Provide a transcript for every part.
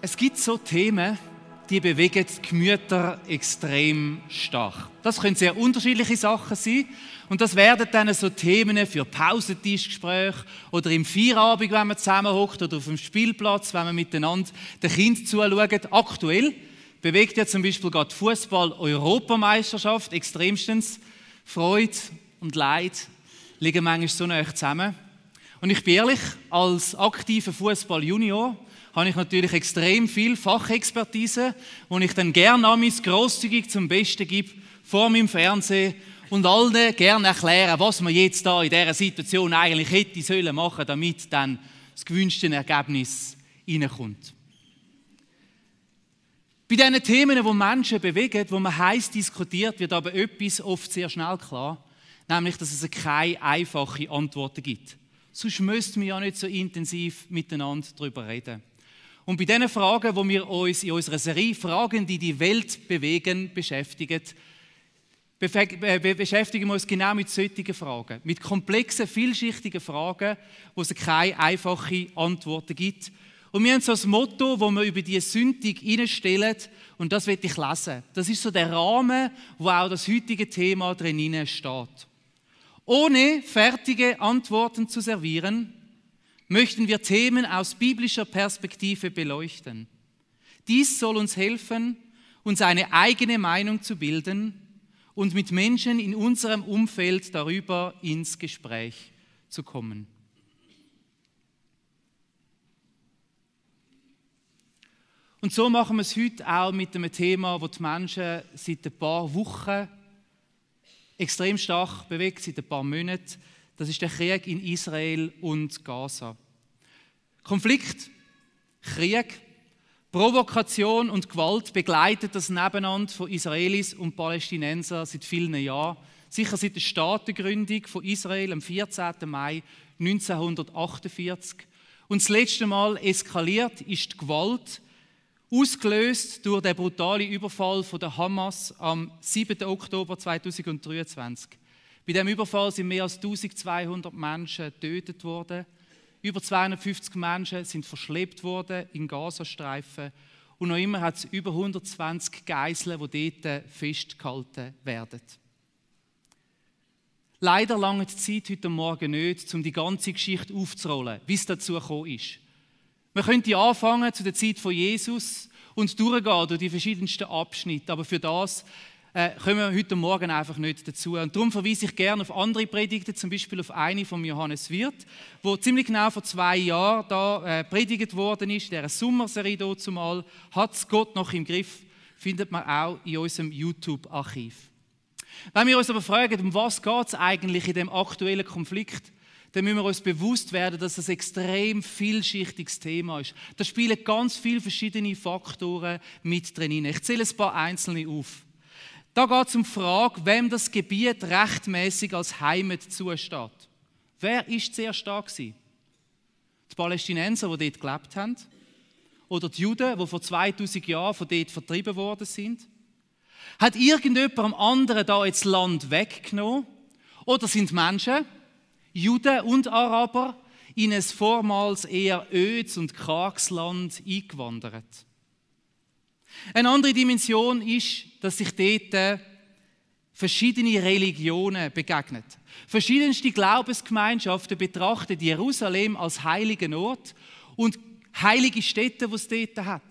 Es gibt so Themen, die bewegen die Gemüter extrem stark. Das können sehr unterschiedliche Sachen sein. Und das werden dann so Themen für Pausentischgespräche oder im Feierabend, wenn man zusammenhockt, oder auf dem Spielplatz, wenn man miteinander den Kindern zuschaut. Aktuell bewegt ja zum Beispiel gerade die Fußball-Europameisterschaft extremstens. Freude und Leid liegen manchmal so nah zusammen. Und ich bin ehrlich, als aktiver Fußball-Junior habe ich natürlich extrem viel Fachexpertise, die ich dann gerne grosszügig zum Besten gebe vor meinem Fernsehen und allen gerne erklären, was man jetzt da in dieser Situation eigentlich hätte sollen machen, damit dann das gewünschte Ergebnis reinkommt. Bei diesen Themen, die Menschen bewegen, wo man heiß diskutiert, wird aber etwas oft sehr schnell klar, nämlich, dass es keine einfachen Antworten gibt. Sonst müssten wir ja nicht so intensiv miteinander darüber reden. Und bei diesen Fragen, die wir uns in unserer Serie «Fragen, die die Welt bewegen» beschäftigen wir uns genau mit solchen Fragen. Mit komplexen, vielschichtigen Fragen, wo es keine einfachen Antworten gibt. Und wir haben so das Motto, das wir über die Sündig hineinstellen, und das will ich lesen. Das ist so der Rahmen, wo auch das heutige Thema drin steht. Ohne fertige Antworten zu servieren, möchten wir Themen aus biblischer Perspektive beleuchten. Dies soll uns helfen, uns eine eigene Meinung zu bilden und mit Menschen in unserem Umfeld darüber ins Gespräch zu kommen. Und so machen wir es heute auch mit einem Thema, das die Menschen seit ein paar Wochen extrem stark bewegt, seit ein paar Monaten. Das ist der Krieg in Israel und Gaza. Konflikt, Krieg, Provokation und Gewalt begleiten das Nebeneinander von Israelis und Palästinensern seit vielen Jahren. Sicher seit der Staatengründung von Israel am 14. Mai 1948. Und das letzte Mal eskaliert ist die Gewalt, ausgelöst durch den brutalen Überfall von der Hamas am 7. Oktober 2023. Bei diesem Überfall sind mehr als 1200 Menschen getötet worden. Über 250 Menschen sind verschleppt worden im Gazastreifen. Und noch immer hat es über 120 Geiseln, die dort festgehalten werden. Leider lange die Zeit heute Morgen nicht, um die ganze Geschichte aufzurollen, wie es dazu gekommen ist. Man könnte anfangen zu der Zeit von Jesus und durchgehen durch die verschiedensten Abschnitte, aber für das kommen wir heute Morgen einfach nicht dazu. Und darum verweise ich gerne auf andere Predigten, zum Beispiel auf eine von Johannes Wirth, wo ziemlich genau vor 2 Jahren da predigt worden ist, in dieser Sommerserie dort zumal, «Hat's Gott noch im Griff?», findet man auch in unserem YouTube-Archiv. Wenn wir uns aber fragen, um was geht es eigentlich in dem aktuellen Konflikt, dann müssen wir uns bewusst werden, dass das ein extrem vielschichtiges Thema ist. Da spielen ganz viele verschiedene Faktoren mit drin. Ich zähle ein paar einzelne auf. Da geht es um die Frage, wem das Gebiet rechtmäßig als Heimat zusteht. Wer war zuerst da gewesen? Die Palästinenser, die dort gelebt haben? Oder die Juden, die vor 2000 Jahren von dort vertrieben worden sind? Hat irgendjemand am anderen da jetzt Land weggenommen? Oder sind Menschen, Juden und Araber, in ein vormals eher ödes und karges Land eingewandert? Eine andere Dimension ist, dass sich dort verschiedene Religionen begegnen. Verschiedenste Glaubensgemeinschaften betrachten Jerusalem als heiligen Ort und heilige Städte, die es dort hat.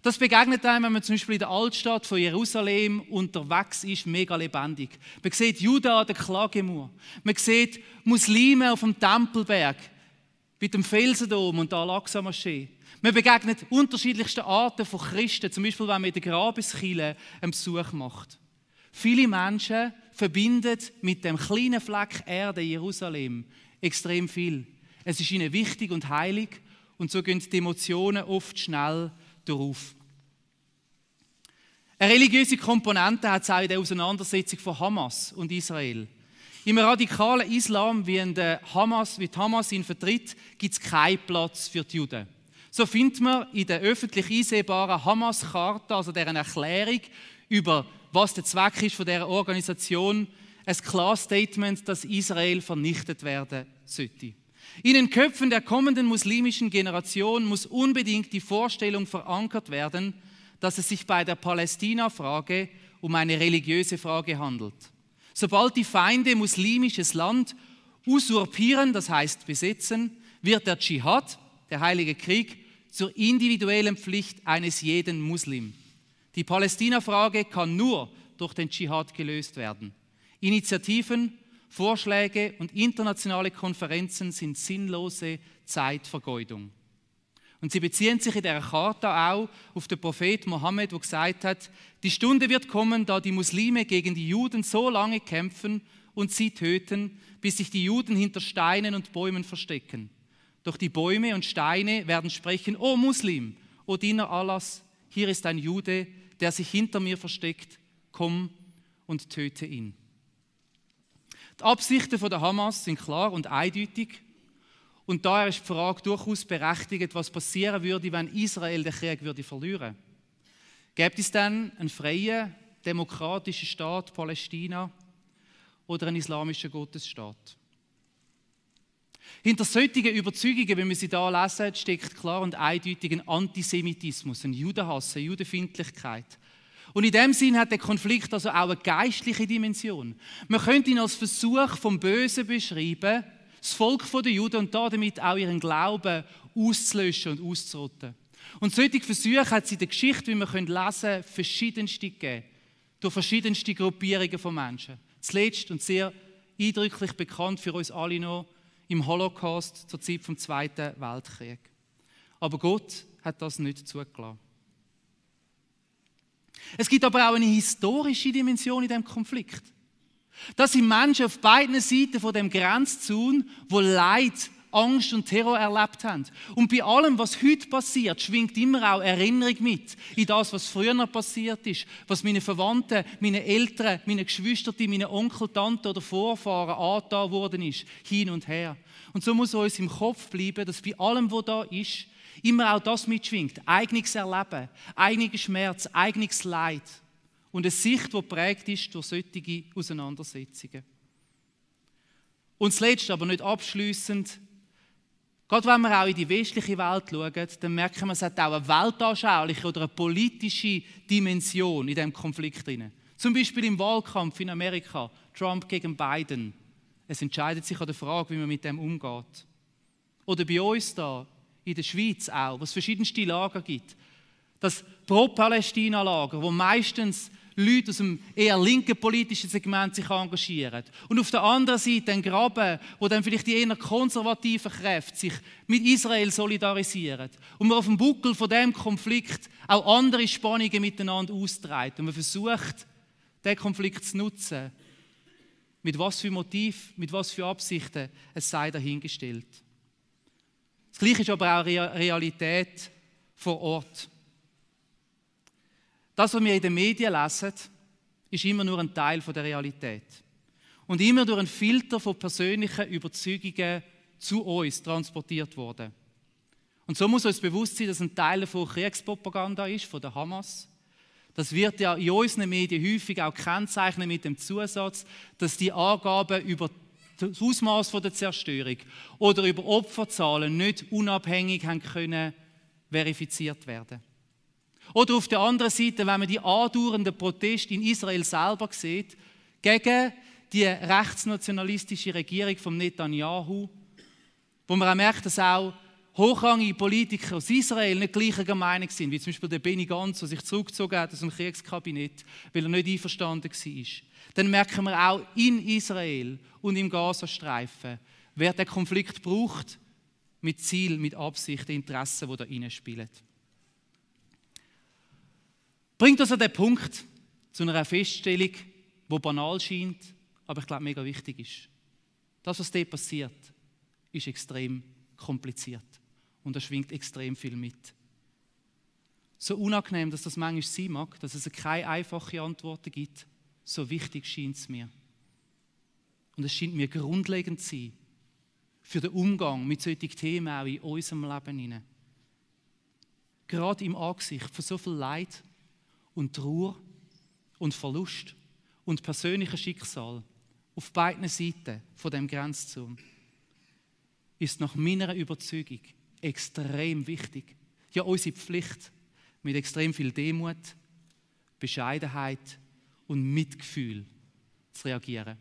Das begegnet einem, wenn man zum Beispiel in der Altstadt von Jerusalem unterwegs ist, mega lebendig. Man sieht Juden an der Klagemauer. Man sieht Muslime auf dem Tempelberg mit dem Felsendom und der Al-Aqsa-Moschee. Man begegnet unterschiedlichsten Arten von Christen, zum Beispiel, wenn man in der Grabeskirche einen Besuch macht. Viele Menschen verbinden mit dem kleinen Fleck Erde Jerusalem extrem viel. Es ist ihnen wichtig und heilig und so gehen die Emotionen oft schnell darauf. Eine religiöse Komponente hat es auch in der Auseinandersetzung von Hamas und Israel. Im radikalen Islam, wie die Hamas ihn vertritt, gibt es keinen Platz für die Juden. So findet man in der öffentlich einsehbaren Hamas-Charta, also deren Erklärung über was der Zweck ist von dieser Organisation, ein klares Statement, dass Israel vernichtet werden sollte. In den Köpfen der kommenden muslimischen Generation muss unbedingt die Vorstellung verankert werden, dass es sich bei der Palästina-Frage um eine religiöse Frage handelt. Sobald die Feinde muslimisches Land usurpieren, das heißt besetzen, wird der Dschihad, der heilige Krieg, zur individuellen Pflicht eines jeden Muslim. Die Palästina-Frage kann nur durch den Dschihad gelöst werden. Initiativen, Vorschläge und internationale Konferenzen sind sinnlose Zeitvergeudung. Und sie beziehen sich in der Charta auch auf den Prophet Mohammed, der gesagt hat, die Stunde wird kommen, da die Muslime gegen die Juden so lange kämpfen und sie töten, bis sich die Juden hinter Steinen und Bäumen verstecken. Doch die Bäume und Steine werden sprechen, O Muslim, O Diener Allahs, hier ist ein Jude, der sich hinter mir versteckt, komm und töte ihn. Die Absichten der Hamas sind klar und eindeutig. Und daher ist die Frage durchaus berechtigt, was passieren würde, wenn Israel den Krieg verlieren würde. Gäbe es dann einen freien, demokratischen Staat Palästina oder einen islamischen Gottesstaat? Hinter solchen Überzeugungen, wenn wir sie hier lesen, steckt klar und eindeutig ein Antisemitismus, ein Judenhass, eine Judenfeindlichkeit. Und in dem Sinn hat der Konflikt also auch eine geistliche Dimension. Man könnte ihn als Versuch vom Bösen beschreiben, das Volk der Juden und damit auch ihren Glauben auszulöschen und auszurotten. Und solche Versuche hat es in der Geschichte, wie wir lesen können, verschiedenste gegeben. Durch verschiedenste Gruppierungen von Menschen. Zuletzt und sehr eindrücklich bekannt für uns alle noch im Holocaust zur Zeit des Zweiten Weltkrieg. Aber Gott hat das nicht zugelassen. Es gibt aber auch eine historische Dimension in diesem Konflikt. Das sind Menschen auf beiden Seiten von dem Grenzzaun, die Leid, Angst und Terror erlebt haben. Und bei allem, was heute passiert, schwingt immer auch Erinnerung mit in das, was früher passiert ist, was meine Verwandten, meine Eltern, meine Geschwister, meine Onkel, Tanten oder Vorfahren angetan worden ist, hin und her. Und so muss uns im Kopf bleiben, dass bei allem, was da ist, immer auch das mitschwingt. Eigenes Erleben, eigener Schmerz, eigenes Leid. Und eine Sicht, die geprägt ist durch solche Auseinandersetzungen. Und zuletzt, aber nicht abschliessend, gerade wenn wir auch in die westliche Welt schauen, dann merken wir, es hat auch eine weltanschauliche oder eine politische Dimension in diesem Konflikt drin. Zum Beispiel im Wahlkampf in Amerika, Trump gegen Biden. Es entscheidet sich an der Frage, wie man mit dem umgeht. Oder bei uns da in der Schweiz auch, wo es verschiedenste Lager gibt. Das Pro-Palästina-Lager, wo meistens Leute aus dem eher linken politischen Segment sich engagieren. Und auf der anderen Seite ein Graben, wo dann vielleicht die eher konservativen Kräfte sich mit Israel solidarisieren. Und man auf dem Buckel von diesem Konflikt auch andere Spannungen miteinander austrägt. Und man versucht, diesen Konflikt zu nutzen. Mit was für Motiv, mit was für Absichten, es sei dahingestellt. Das Gleiche ist aber auch Realität vor Ort. Das, was wir in den Medien lesen, ist immer nur ein Teil der Realität. Und immer durch einen Filter von persönlichen Überzeugungen zu uns transportiert worden. Und so muss uns bewusst sein, dass ein Teil davon Kriegspropaganda ist, von der Hamas. Das wird ja in unseren Medien häufig auch kennzeichnen mit dem Zusatz, dass die Angaben über das Ausmaß der Zerstörung oder über Opferzahlen nicht unabhängig haben können verifiziert werden. Oder auf der anderen Seite, wenn man die andauernden Proteste in Israel selber sieht, gegen die rechtsnationalistische Regierung von Netanyahu, wo man auch merkt, dass auch hochrangige Politiker aus Israel nicht gleicher Meinung sind, wie zum Beispiel der Benny Gantz, der sich zurückgezogen hat aus dem Kriegskabinett, weil er nicht einverstanden war. Dann merken wir auch in Israel und im Gazastreifen, wer den Konflikt braucht, mit Ziel, mit Absicht, Interessen, die da reinspielen. Bringt uns an den Punkt zu einer Feststellung, die banal scheint, aber ich glaube mega wichtig ist. Das, was dort passiert, ist extrem kompliziert und da schwingt extrem viel mit. So unangenehm, dass das manchmal sein mag, dass es keine einfache Antworten gibt, so wichtig scheint es mir. Und es scheint mir grundlegend zu sein für den Umgang mit solchen Themen auch in unserem Leben hinein. Gerade im Angesicht von so viel Leid und Trauer und Verlust und persönlichem Schicksal auf beiden Seiten von dem Grenzzaun ist nach meiner Überzeugung extrem wichtig. Ja, unsere Pflicht, mit extrem viel Demut, Bescheidenheit und Mitgefühl zu reagieren.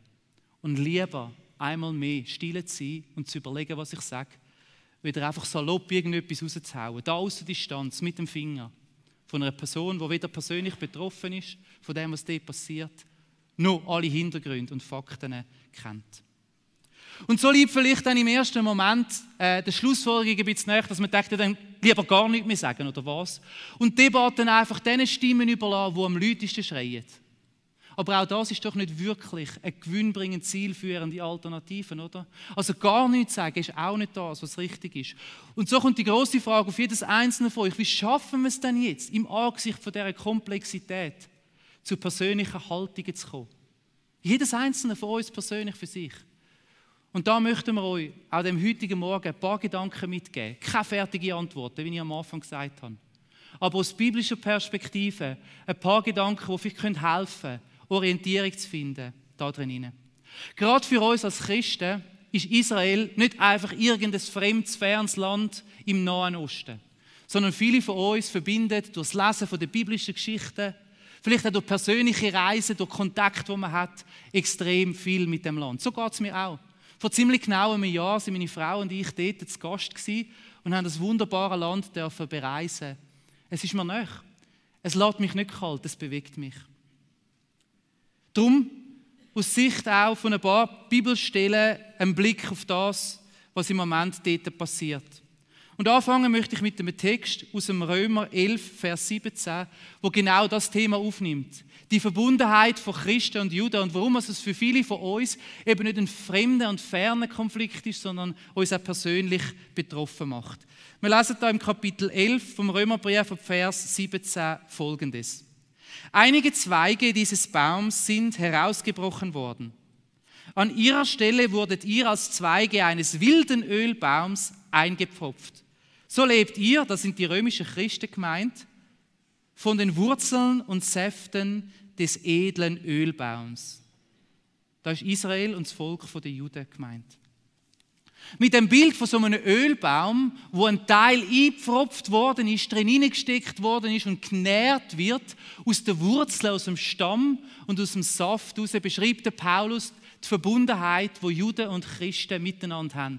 Und lieber einmal mehr still zu sein und zu überlegen, was ich sage, wieder einfach salopp irgendetwas rauszuhauen, da aus der Distanz mit dem Finger von einer Person, die weder persönlich betroffen ist, von dem, was dort passiert, noch alle Hintergründe und Fakten kennt. Und so liegt vielleicht dann im ersten Moment der Schlussfolgerung ein bisschen näher, dass man denkt, dann lieber gar nichts mehr sagen, oder was? Und die Debatten einfach den Stimmen überlassen, die am lautesten schreien. Aber auch das ist doch nicht wirklich eine gewinnbringend zielführende Alternative, oder? Also gar nichts sagen ist auch nicht das, was richtig ist. Und so kommt die grosse Frage auf jedes Einzelne von euch: Wie schaffen wir es denn jetzt, im Angesicht von dieser Komplexität zu persönlichen Haltungen zu kommen? Jedes Einzelne von uns persönlich für sich. Und da möchten wir euch auch dem heutigen Morgen ein paar Gedanken mitgeben. Keine fertige Antworten, wie ich am Anfang gesagt habe. Aber aus biblischer Perspektive ein paar Gedanken, die vielleicht helfen können, Orientierung zu finden, da drin. Gerade für uns als Christen ist Israel nicht einfach irgendein fremdes, fernes Land im Nahen Osten, sondern viele von uns verbinden durch das Lesen von der biblischen Geschichten, vielleicht auch durch persönliche Reisen, durch Kontakte, die man hat, extrem viel mit dem Land. So geht es mir auch. Vor ziemlich genau einem Jahr waren meine Frau und ich dort zu Gast und haben das wunderbare Land bereisen. Es ist mir nahe. Es lässt mich nicht kalt, es bewegt mich. Darum, aus Sicht auch von ein paar Bibelstellen, ein Blick auf das, was im Moment dort passiert. Und anfangen möchte ich mit einem Text aus dem Römer 11, Vers 17, wo genau das Thema aufnimmt. Die Verbundenheit von Christen und Juden und warum es für viele von uns eben nicht ein fremder und ferner Konflikt ist, sondern uns auch persönlich betroffen macht. Wir lesen da im Kapitel 11 vom Römerbrief, Vers 17 Folgendes. Einige Zweige dieses Baums sind herausgebrochen worden. An ihrer Stelle wurdet ihr als Zweige eines wilden Ölbaums eingepfropft. So lebt ihr, das sind die römischen Christen gemeint, von den Wurzeln und Säften des edlen Ölbaums. Da ist Israel und das Volk der Juden gemeint. Mit dem Bild von so einem Ölbaum, wo ein Teil eingepfropft worden ist, drin hineingesteckt worden ist und genährt wird, aus den Wurzeln, aus dem Stamm und aus dem Saft heraus, beschreibt der Paulus die Verbundenheit, die Juden und Christen miteinander haben.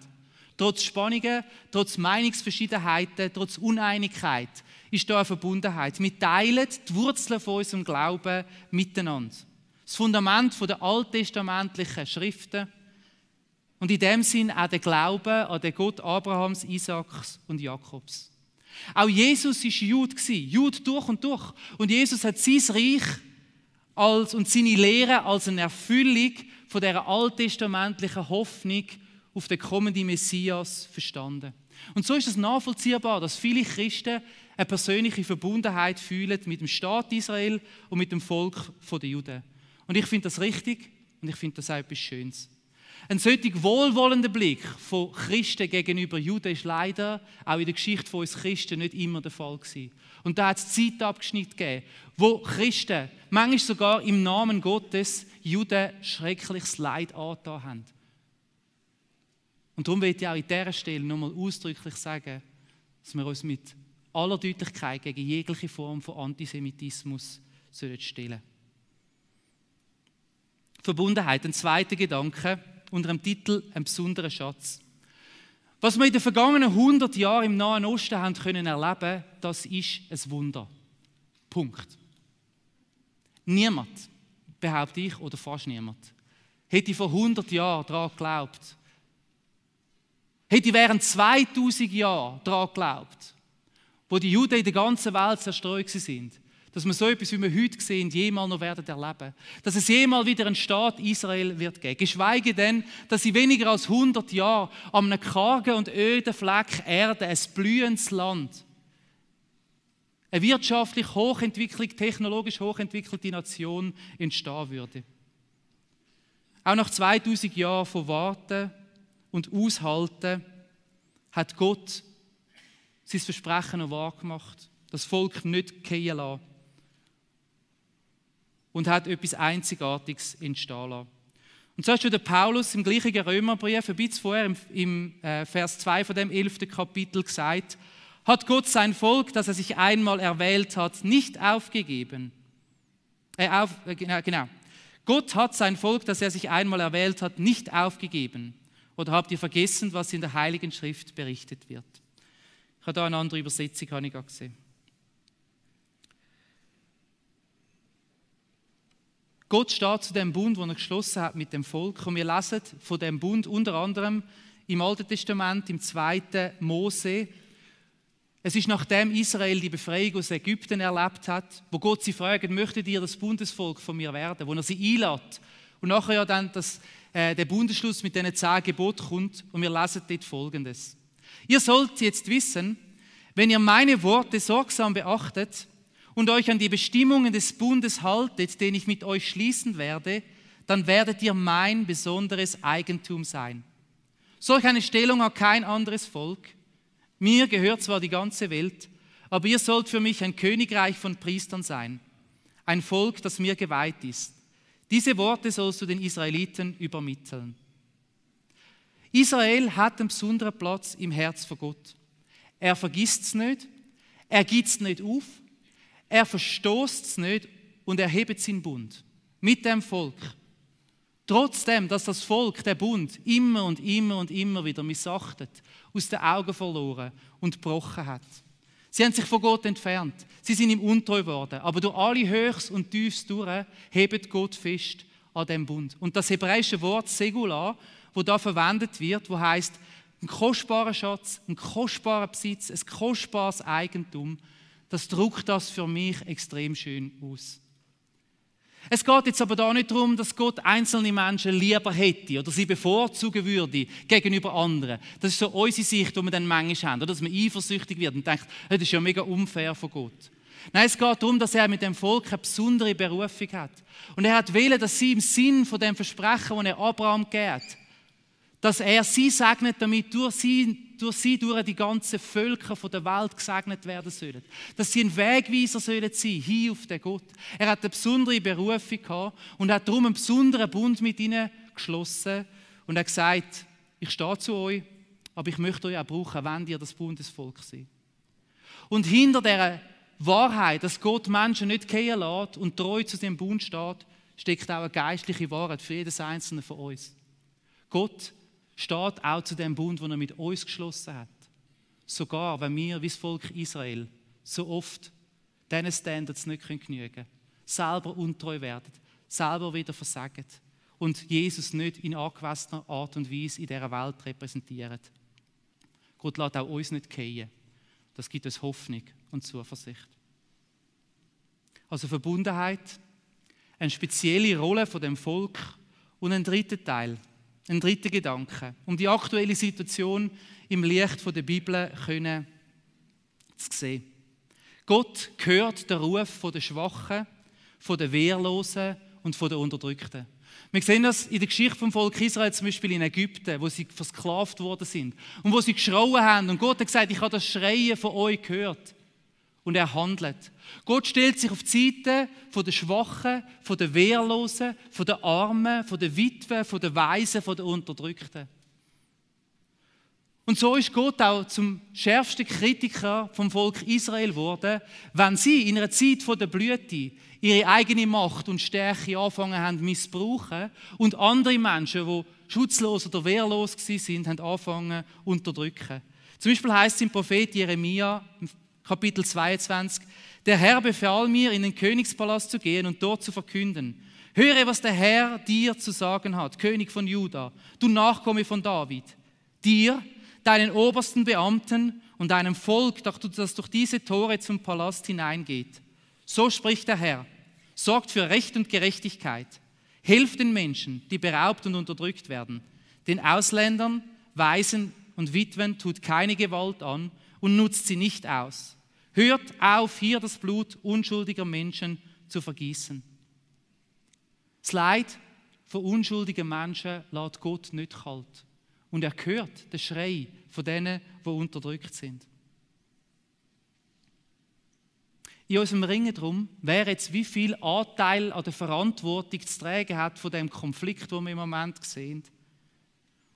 Trotz Spannungen, trotz Meinungsverschiedenheiten, trotz Uneinigkeit ist da eine Verbundenheit. Wir teilen die Wurzeln von unserem Glauben miteinander. Das Fundament der alttestamentlichen Schriften und in dem Sinn auch der Glaube an den Gott Abrahams, Isaaks und Jakobs. Auch Jesus war Jude, Jude durch und durch. Und Jesus hat sein Reich und seine Lehre als eine Erfüllung von dieser alttestamentlichen Hoffnung auf den kommenden Messias verstanden. Und so ist es nachvollziehbar, dass viele Christen eine persönliche Verbundenheit fühlen mit dem Staat Israel und mit dem Volk der Juden. Und ich finde das richtig und ich finde das auch etwas Schönes. Ein solch wohlwollender Blick von Christen gegenüber Juden ist leider auch in der Geschichte von uns Christen nicht immer der Fall gewesen. Und da hat es Zeitabschnitte gegeben, wo Christen, manchmal sogar im Namen Gottes, Juden schreckliches Leid angetan haben. Und darum will ich auch an dieser Stelle nochmal ausdrücklich sagen, dass wir uns mit aller Deutlichkeit gegen jegliche Form von Antisemitismus stellen sollen. Verbundenheit, ein zweiter Gedanke, unter dem Titel «Ein besonderer Schatz». Was wir in den vergangenen 100 Jahren im Nahen Osten haben können erleben, das ist ein Wunder. Punkt. Niemand, behaupte ich, oder fast niemand, hätte vor 100 Jahren daran geglaubt, hätte während 2000 Jahren daran geglaubt, wo die Juden in der ganzen Welt zerstreut sind, dass wir so etwas, wie wir heute sehen, jemals noch werden erleben. Dass es jemals wieder einen Staat Israel wird geben. Geschweige denn, dass in weniger als 100 Jahren an einem kargen und öden Fleck Erde ein blühendes Land, eine wirtschaftlich hochentwickelte, technologisch hochentwickelte Nation entstehen würde. Auch nach 2000 Jahren von Warten und Aushalten hat Gott sein Versprechen noch wahrgemacht, das Volk nicht fallen lassen und hat etwas Einzigartiges entstehen lassen. Und so ist schon der Paulus im gleichen Römerbrief, ein bisschen vorher im Vers 2 von dem 11. Kapitel gesagt, hat Gott sein Volk, das er sich einmal erwählt hat, nicht aufgegeben. Genau. Gott hat sein Volk, das er sich einmal erwählt hat, nicht aufgegeben. Oder habt ihr vergessen, was in der Heiligen Schrift berichtet wird? Ich habe da eine andere Übersetzung, habe ich gerade gesehen. Gott steht zu dem Bund, den er geschlossen hat mit dem Volk. Und wir lesen von dem Bund unter anderem im Alten Testament, im 2. Mose. Es ist nachdem Israel die Befreiung aus Ägypten erlebt hat, wo Gott sie fragt, möchtet ihr das Bundesvolk von mir werden, wo er sie einlädt. Und nachher ja dann der Bundesschluss mit diesen 10 Geboten kommt und wir lesen dort Folgendes. Ihr sollt jetzt wissen, wenn ihr meine Worte sorgsam beachtet und euch an die Bestimmungen des Bundes haltet, den ich mit euch schließen werde, dann werdet ihr mein besonderes Eigentum sein. Solch eine Stellung hat kein anderes Volk. Mir gehört zwar die ganze Welt, aber ihr sollt für mich ein Königreich von Priestern sein, ein Volk, das mir geweiht ist. Diese Worte sollst du den Israeliten übermitteln. Israel hat einen besonderen Platz im Herz von Gott. Er vergisst es nicht, er gibt es nicht auf, er verstoßt es nicht und er hebt seinen Bund mit dem Volk. Trotzdem, dass das Volk, der Bund, immer und immer und immer wieder missachtet, aus den Augen verloren und gebrochen hat. Sie haben sich von Gott entfernt, sie sind ihm untreu geworden, aber durch alle Höchst und Tiefs durch hebt Gott fest an dem Bund. Und das hebräische Wort Segula, wo da verwendet wird, wo heißt ein kostbarer Schatz, ein kostbarer Besitz, ein kostbares Eigentum, das drückt das für mich extrem schön aus. Es geht jetzt aber da nicht darum, dass Gott einzelne Menschen lieber hätte oder sie bevorzugen würde gegenüber anderen. Das ist so unsere Sicht, die wir dann manchmal haben, oder? Dass man eifersüchtig wird und denkt, das ist ja mega unfair von Gott. Nein, es geht darum, dass er mit dem Volk eine besondere Berufung hat. Und er hat wählen, dass sie im Sinn von dem Versprechen, das er Abraham gibt, dass er sie segnet, damit durch sie durch die ganzen Völker der Welt gesegnet werden sollen. Dass sie ein Wegweiser sollen sein, hin auf den Gott. Er hat eine besondere Berufung gehabt und hat darum einen besonderen Bund mit ihnen geschlossen und hat gesagt, ich stehe zu euch, aber ich möchte euch auch brauchen, wenn ihr das Bundesvolk seid. Und hinter dieser Wahrheit, dass Gott Menschen nicht gehen lässt und treu zu dem Bund steht, steckt auch eine geistliche Wahrheit für jedes Einzelne von uns. Gott steht auch zu dem Bund, den er mit uns geschlossen hat. Sogar wenn wir, wie das Volk Israel, so oft diesen Standards nicht genügen können, selber untreu werden, selber wieder versagen und Jesus nicht in angemessener Art und Weise in dieser Welt repräsentieren. Gott lässt auch uns nicht fallen. Das gibt uns Hoffnung und Zuversicht. Also Verbundenheit, eine spezielle Rolle von dem Volk und ein dritter Teil, ein dritter Gedanke, um die aktuelle Situation im Licht der Bibel zu sehen. Gott hört den Ruf der Schwachen, der Wehrlosen und der Unterdrückten. Wir sehen das in der Geschichte vom Volk Israel, zum Beispiel in Ägypten, wo sie versklavt worden sind und wo sie geschrauen haben. Und Gott hat gesagt, ich habe das Schreien von euch gehört. Und er handelt. Gott stellt sich auf die Seite der Schwachen, der Wehrlosen, der Armen, der Witwen, der Waisen, der Unterdrückten. Und so ist Gott auch zum schärfsten Kritiker vom Volk Israel geworden, wenn sie in einer Zeit der Blüte ihre eigene Macht und Stärke angefangen haben zu missbrauchen und andere Menschen, die schutzlos oder wehrlos waren, haben angefangen zu unterdrücken. Zum Beispiel heißt es im Prophet Jeremia, Kapitel 22, der Herr befahl mir, in den Königspalast zu gehen und dort zu verkünden. Höre, was der Herr dir zu sagen hat, König von Juda, du Nachkomme von David. Dir, deinen obersten Beamten und deinem Volk, das durch diese Tore zum Palast hineingeht. So spricht der Herr, sorgt für Recht und Gerechtigkeit, helft den Menschen, die beraubt und unterdrückt werden, den Ausländern, Waisen und Witwen tut keine Gewalt an und nutzt sie nicht aus. Hört auf, hier das Blut unschuldiger Menschen zu vergießen. Das Leid von unschuldigen Menschen lässt Gott nicht kalt. Und er hört den Schrei von denen, die unterdrückt sind. in unserem Ringen darum, wer jetzt wie viel Anteil an der Verantwortung zu tragen hat von dem Konflikt, den wir im Moment sehen.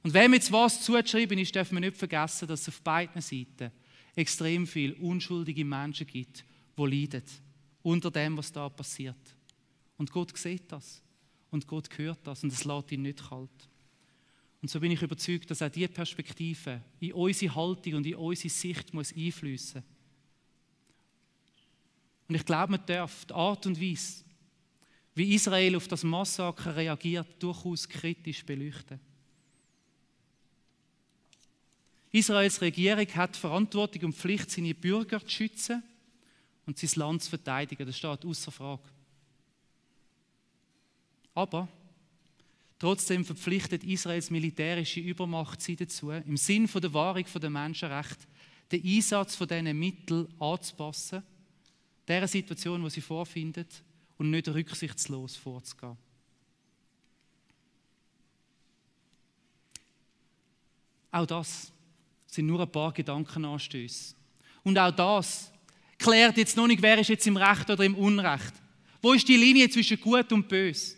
Und wem jetzt was zugeschrieben ist, dürfen wir nicht vergessen, dass es auf beiden Seiten extrem viele unschuldige Menschen gibt, die leiden unter dem, was da passiert. Und Gott sieht das. Und Gott hört das. Und es lässt ihn nicht kalt. Und so bin ich überzeugt, dass auch diese Perspektive in unsere Haltung und in unsere Sicht muss einfließen. Und ich glaube, man darf die Art und Weise, wie Israel auf das Massaker reagiert, durchaus kritisch beleuchten. Israels Regierung hat die Verantwortung und Pflicht, seine Bürger zu schützen und sein Land zu verteidigen. Das steht außer Frage. Aber trotzdem verpflichtet Israels militärische Übermacht sie dazu, im Sinn der Wahrung der Menschenrechte den Einsatz von diesen Mitteln anzupassen, der Situation, die sie vorfindet, und nicht rücksichtslos vorzugehen. Auch das sind nur ein paar Gedankenanstöße. Und auch das klärt jetzt noch nicht, wer ist jetzt im Recht oder im Unrecht. Wo ist die Linie zwischen Gut und Böse?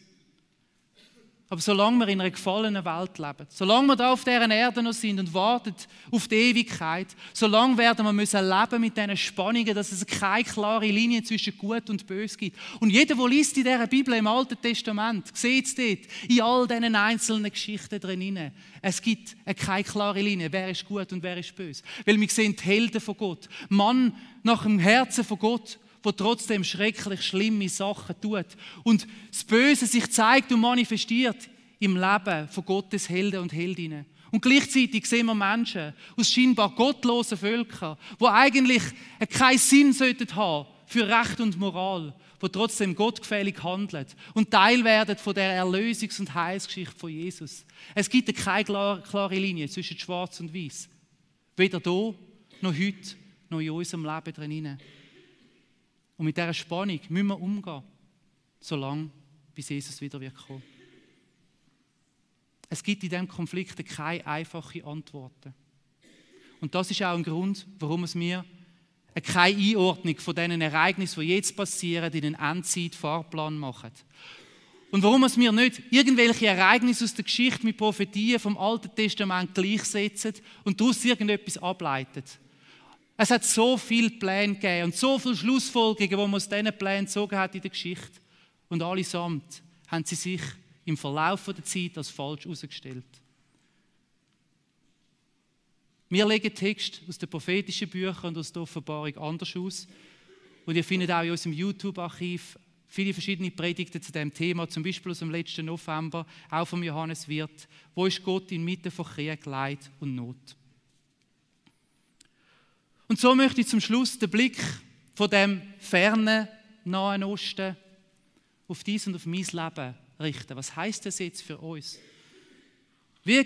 Aber solange wir in einer gefallenen Welt leben, solange wir da auf dieser Erde noch sind und warten auf die Ewigkeit, solange werden wir müssen leben mit diesen Spannungen, dass es keine klare Linie zwischen Gut und Böse gibt. Und jeder, der liest in dieser Bibel im Alten Testament, sieht es dort, in all diesen einzelnen Geschichten drin. Es gibt keine klare Linie, wer ist gut und wer ist böse. Weil wir sehen die Helden von Gott, Mann nach dem Herzen von Gott, der trotzdem schrecklich schlimme Sachen tut. Und das Böse sich zeigt und manifestiert im Leben von Gottes Helden und Heldinnen. Und gleichzeitig sehen wir Menschen aus scheinbar gottlosen Völkern, die eigentlich keinen Sinn sollten haben für Recht und Moral, die trotzdem gottgefällig handeln und Teil werden von der Erlösungs- und Heilsgeschichte von Jesus. Es gibt keine klare Linie zwischen Schwarz und Weiß. Weder hier, noch heute, noch in unserem Leben drin. Und mit dieser Spannung müssen wir umgehen, solange bis Jesus wieder wird kommen. Es gibt in diesem Konflikt keine einfachen Antworten. Und das ist auch ein Grund, warum es mir keine Einordnung von diesen Ereignissen, die jetzt passieren, in den Endzeit-Fahrplan machen. Und warum es mir nicht irgendwelche Ereignisse aus der Geschichte mit Prophetien vom Alten Testament gleichsetzen und daraus irgendetwas ableitet. Es hat so viele Pläne gegeben und so viele Schlussfolgerungen, die man aus diesen Plänen gezogen hat in der Geschichte. Und allesamt haben sie sich im Verlauf der Zeit als falsch herausgestellt. Wir legen Texte aus den prophetischen Büchern und aus der Offenbarung anders aus. Und ihr findet auch in unserem YouTube-Archiv viele verschiedene Predigten zu diesem Thema, zum Beispiel aus dem letzten November, auch von Johannes Wirth. Wo ist Gott inmitten von Krieg, Leid und Not? Und so möchte ich zum Schluss den Blick von dem fernen Nahen Osten auf dies und auf mein Leben richten. Was heisst das jetzt für uns? Wie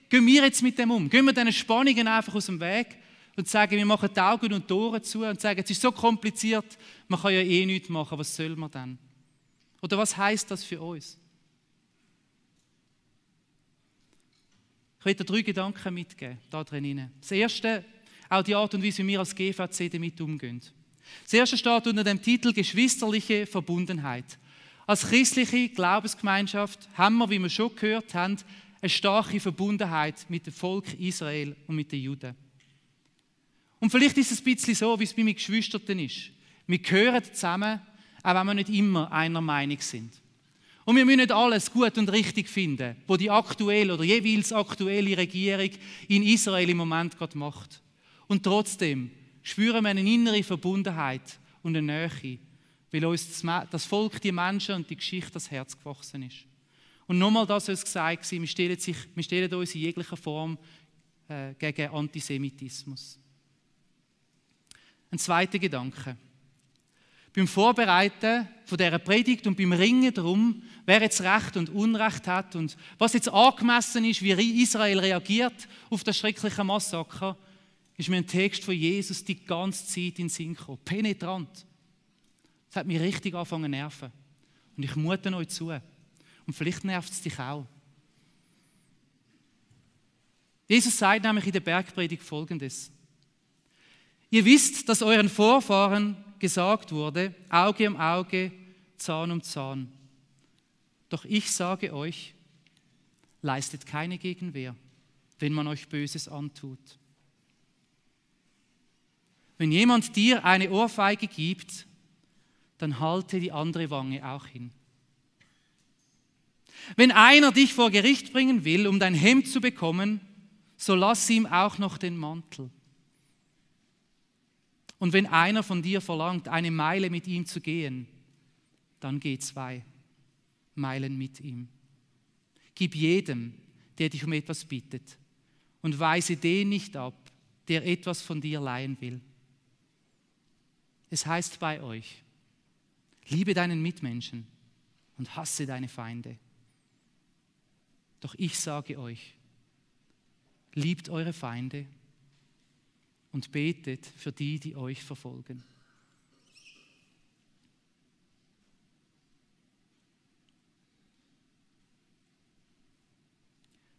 gehen wir jetzt mit dem um? Gehen wir diesen Spannungen einfach aus dem Weg und sagen, wir machen die Augen und die Ohren zu und sagen, es ist so kompliziert, man kann ja eh nichts machen, was soll man dann? Oder was heisst das für uns? Ich will dir 3 Gedanken mitgeben, da drin. Das erste, auch die Art und Weise, wie wir als GVC damit umgehen. Das erste steht unter dem Titel geschwisterliche Verbundenheit. Als christliche Glaubensgemeinschaft haben wir, wie wir schon gehört haben, eine starke Verbundenheit mit dem Volk Israel und mit den Juden. Und vielleicht ist es ein bisschen so, wie es bei meinen Geschwistern ist. Wir gehören zusammen, auch wenn wir nicht immer einer Meinung sind. Und wir müssen nicht alles gut und richtig finden, was die aktuelle oder jeweils aktuelle Regierung in Israel im Moment gerade macht. Und trotzdem spüren wir eine innere Verbundenheit und eine Nähe, weil uns das Volk, die Menschen und die Geschichte das Herz gewachsen ist. Und nochmal das soll es gesagt sein, wir stellen uns in jeglicher Form gegen Antisemitismus. Ein zweiter Gedanke. Beim Vorbereiten von dieser Predigt und beim Ringen darum, wer jetzt Recht und Unrecht hat und was jetzt angemessen ist, wie Israel reagiert auf das schreckliche Massaker, ist mir ein Text von Jesus die ganze Zeit in den Sinn gekommen. Penetrant. Das hat mich richtig angefangen zu nerven. Und ich mute euch zu. Und vielleicht nervt es dich auch. Jesus sagt nämlich in der Bergpredigt Folgendes. Ihr wisst, dass euren Vorfahren gesagt wurde, Auge um Auge, Zahn um Zahn. Doch ich sage euch, leistet keine Gegenwehr, wenn man euch Böses antut. Wenn jemand dir eine Ohrfeige gibt, dann halte die andere Wange auch hin. Wenn einer dich vor Gericht bringen will, um dein Hemd zu bekommen, so lass ihm auch noch den Mantel. Und wenn einer von dir verlangt, eine Meile mit ihm zu gehen, dann geh 2 Meilen mit ihm. Gib jedem, der dich um etwas bittet, und weise den nicht ab, der etwas von dir leihen will. Es heißt bei euch, liebe deinen Mitmenschen und hasse deine Feinde. Doch ich sage euch, liebt eure Feinde und betet für die, die euch verfolgen.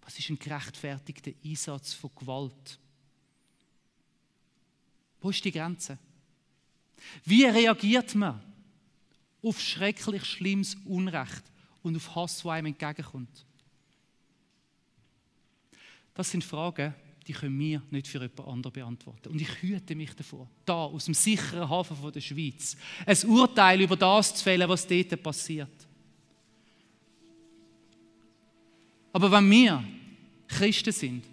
Was ist ein gerechtfertigter Einsatz von Gewalt? Wo ist die Grenze? Wie reagiert man auf schrecklich schlimmes Unrecht und auf Hass, der einem entgegenkommt? Das sind Fragen, die können wir nicht für jemand anderen beantworten. Und ich hüte mich davor, da aus dem sicheren Hafen der Schweiz ein Urteil über das zu fällen, was dort passiert. Aber wenn wir Christen sind,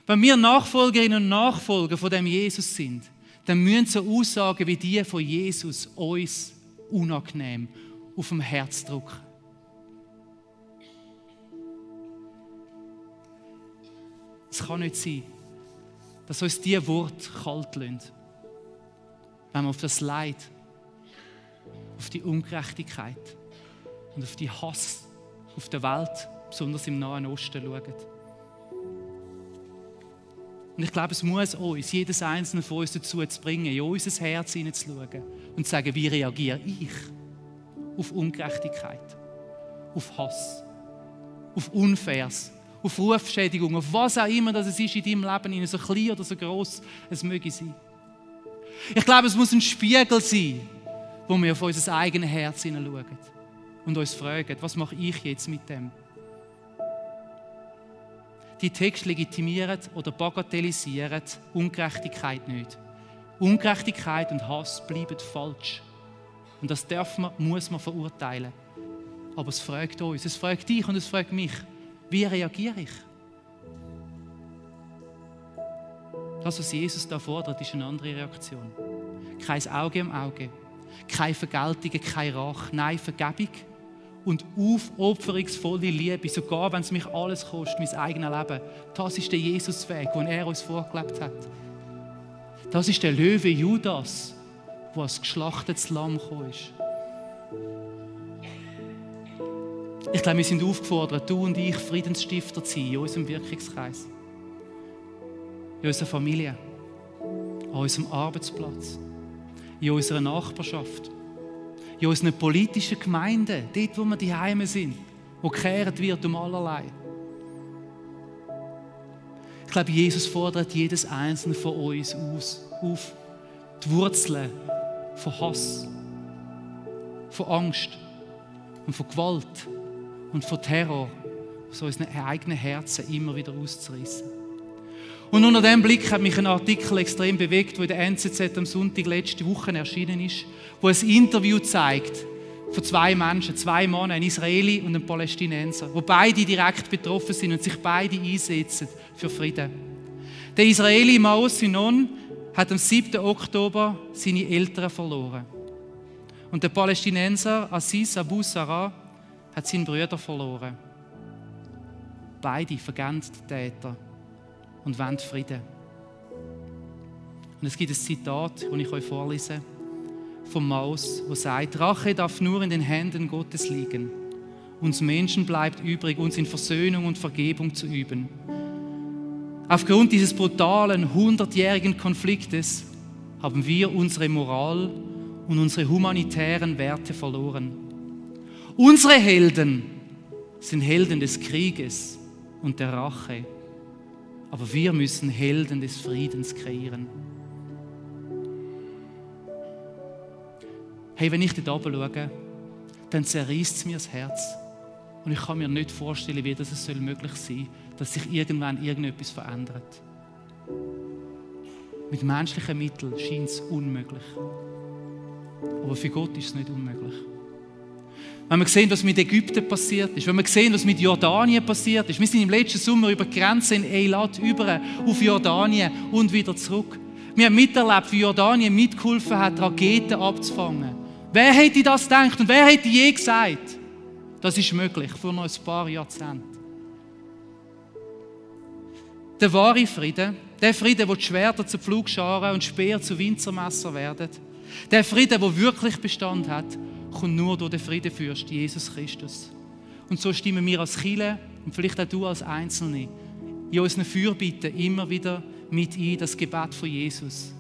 wenn wir Nachfolgerinnen und Nachfolger von dem Jesus sind, dann müssen so Aussagen wie die von Jesus uns unangenehm auf dem Herz drücken. Es kann nicht sein, dass uns diese Worte kalt lassen, wenn wir auf das Leid, auf die Ungerechtigkeit und auf die Hass auf der Welt, besonders im Nahen Osten, schauen. Und ich glaube, es muss uns, jedes Einzelne von uns dazu zu bringen, in unser Herz hineinzuschauen und zu sagen, wie reagiere ich auf Ungerechtigkeit, auf Hass, auf Unfaires, auf Rufschädigung, auf was auch immer das ist in deinem Leben, so klein oder so gross es möge sein. Ich glaube, es muss ein Spiegel sein, wo wir auf unser eigenes Herz hineinschauen und uns fragen, was mache ich jetzt mit dem? Die Texte legitimieren oder bagatellisieren Ungerechtigkeit nicht. Ungerechtigkeit und Hass bleiben falsch. Und das muss man verurteilen. Aber es fragt uns, es fragt dich und es fragt mich, wie reagiere ich? Das, was Jesus da fordert, ist eine andere Reaktion. Kein Auge um Auge, keine Vergeltung, keine Rache, nein, Vergebung und aufopferungsvolle Liebe, sogar wenn es mich alles kostet, mein eigenes Leben. Das ist der Jesusweg, den er uns vorgelebt hat. Das ist der Löwe Judas, der als geschlachtetes Lamm gekommen ist. Ich glaube, wir sind aufgefordert, du und ich Friedensstifter zu sein in unserem Wirkungskreis, in unserer Familie, an unserem Arbeitsplatz, in unserer Nachbarschaft, in unseren politischen Gemeinden, dort, wo wir daheim sind, wo gekehrt wird um allerlei. Ich glaube, Jesus fordert jedes einzelne von uns auf, die Wurzeln von Hass, von Angst und von Gewalt und von Terror aus unseren eigenen Herzen immer wieder auszureißen. Und unter diesem Blick hat mich ein Artikel extrem bewegt, der in der NZZ am Sonntag letzte Woche erschienen ist, wo ein Interview zeigt von 2 Menschen, 2 Männern, ein Israeli und ein Palästinenser, wo beide direkt betroffen sind und sich beide einsetzen für Frieden. Der Israeli Maoz Sinon hat am 7. Oktober seine Eltern verloren. Und der Palästinenser Aziz Abu Sarah hat seinen Bruder verloren. Beide vergeben die Täter und wollen Frieden. Und es gibt ein Zitat, das ich euch vorlese, von Maus, wo sagt, Rache darf nur in den Händen Gottes liegen. Uns Menschen bleibt übrig, uns in Versöhnung und Vergebung zu üben. Aufgrund dieses brutalen, 100-jährigen Konfliktes haben wir unsere Moral und unsere humanitären Werte verloren. Unsere Helden sind Helden des Krieges und der Rache. Aber wir müssen Helden des Friedens kreieren. Hey, wenn ich dort oben schaue, dann zerreißt es mir das Herz. Und ich kann mir nicht vorstellen, wie das möglich sein soll, dass sich irgendwann irgendetwas verändert. Mit menschlichen Mitteln scheint es unmöglich. Aber für Gott ist es nicht unmöglich. Wenn wir sehen, was mit Ägypten passiert ist, wenn wir sehen, was mit Jordanien passiert ist, wir sind im letzten Sommer über die Grenze in Eilat über auf Jordanien und wieder zurück. Wir haben miterlebt, wie Jordanien mitgeholfen hat, Raketen abzufangen. Wer hätte das gedacht und wer hätte je gesagt, das ist möglich, vor noch ein paar Jahrzehnten. Der wahre Frieden, der Frieden, wo die Schwerter zu Pflugscharen und Speer zu Winzermesser werden, der Frieden, der wirklich Bestand hat, kommt nur durch den Friedenfürst, Jesus Christus. Und so stimmen wir als Kirche und vielleicht auch du als Einzelne in unseren Fürbitten immer wieder mit ein, das Gebet von Jesus.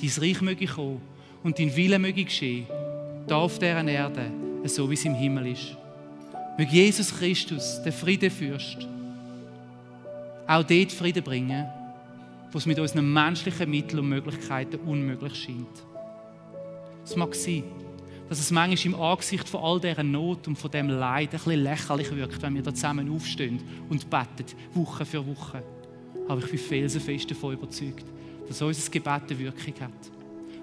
Dein Reich möge kommen und dein Wille möge geschehen, da auf dieser Erde, so wie es im Himmel ist. Möge Jesus Christus, der Friedenfürst, auch dort Frieden bringen, wo es mit unseren menschlichen Mitteln und Möglichkeiten unmöglich scheint. Es mag sein, dass es manchmal im Angesicht von all dieser Not und von diesem Leid ein bisschen lächerlich wirkt, wenn wir da zusammen aufstehen und beten, Woche für Woche. Aber ich bin felsenfest davon überzeugt, dass unser Gebet eine Wirkung hat.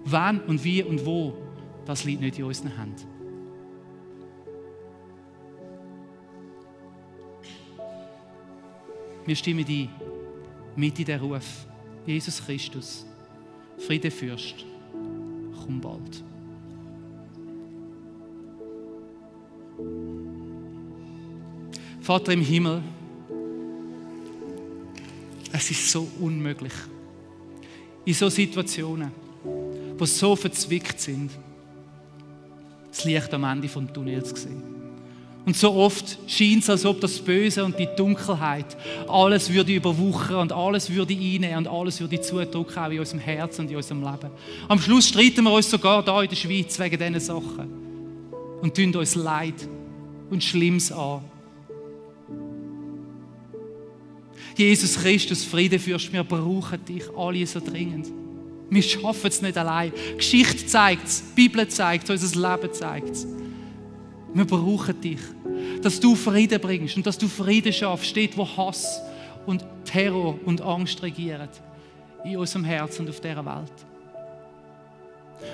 Wann und wie und wo, das liegt nicht in unseren Händen. Wir stimmen ein, mit in den Ruf. Jesus Christus, Friedenfürst, komm bald. Vater im Himmel, es ist so unmöglich, in so Situationen, die so verzwickt sind, das Licht am Ende des Tunnels zu sehen. Und so oft scheint es, als ob das Böse und die Dunkelheit alles würde überwuchern und alles würde einnehmen und alles würde zudrücken, auch in unserem Herzen und in unserem Leben. Am Schluss streiten wir uns sogar da in der Schweiz wegen diesen Sachen und tun uns Leid und Schlimmes an. Jesus Christus, Friedenfürst, wir brauchen dich alle so dringend. Wir schaffen es nicht allein. Die Geschichte zeigt es, die Bibel zeigt es, unser Leben zeigt es. Wir brauchen dich, dass du Frieden bringst und dass du Frieden schaffst, dort wo Hass und Terror und Angst regieren, in unserem Herzen und auf dieser Welt.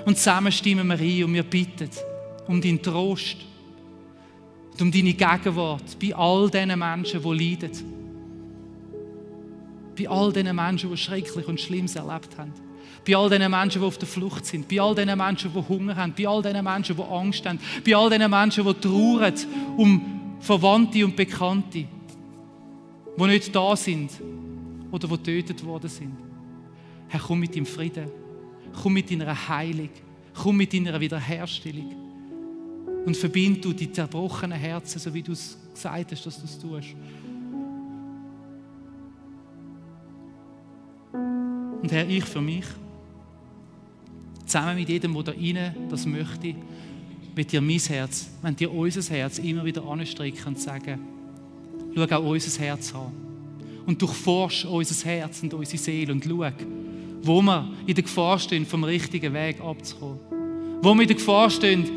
Und zusammen stimmen wir ein und wir bitten um deinen Trost und um deine Gegenwart bei all diesen Menschen, die leiden. Bei all diesen Menschen, die Schreckliches und Schlimmes erlebt haben. Bei all diesen Menschen, die auf der Flucht sind. Bei all diesen Menschen, die Hunger haben. Bei all diesen Menschen, die Angst haben. Bei all diesen Menschen, die trauern um Verwandte und Bekannte, die nicht da sind oder die getötet worden sind. Herr, komm mit deinem Frieden. Komm mit deiner Heilung. Komm mit deiner Wiederherstellung. Und verbind du die zerbrochenen Herzen, so wie du es gesagt hast, dass du es tust. Und Herr, ich für mich, zusammen mit jedem, der da rein das möchte, wird dir mein Herz, wenn dir unser Herz immer wieder anstrecken und sagen, schau auch unser Herz an. Und durchforsch unser Herz und unsere Seele und schau, wo wir in der Gefahr stehen, vom richtigen Weg abzukommen. Wo wir in der Gefahr stehen,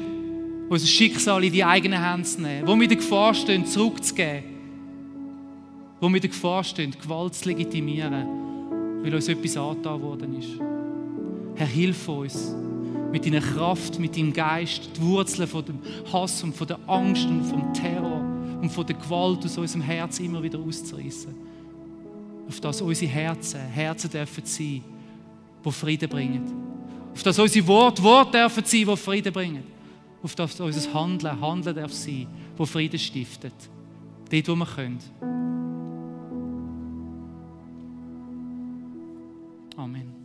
unser Schicksal in die eigenen Hände zu nehmen. Wo wir in der Gefahr stehen, zurückzugeben. Wo wir in der Gefahr stehen, Gewalt zu legitimieren, weil uns etwas angetan worden ist. Herr, hilf uns mit deiner Kraft, mit deinem Geist, die Wurzeln von dem Hass und von der Angst und vom Terror und von der Gewalt aus unserem Herz immer wieder auszureißen. Auf das unsere Herzen dürfen sein, die Frieden bringen. Auf das unsere Worte dürfen sein, die Frieden bringen. Auf das unser Handeln darf sein, das Frieden stiftet. Dort, wo wir können. Amen.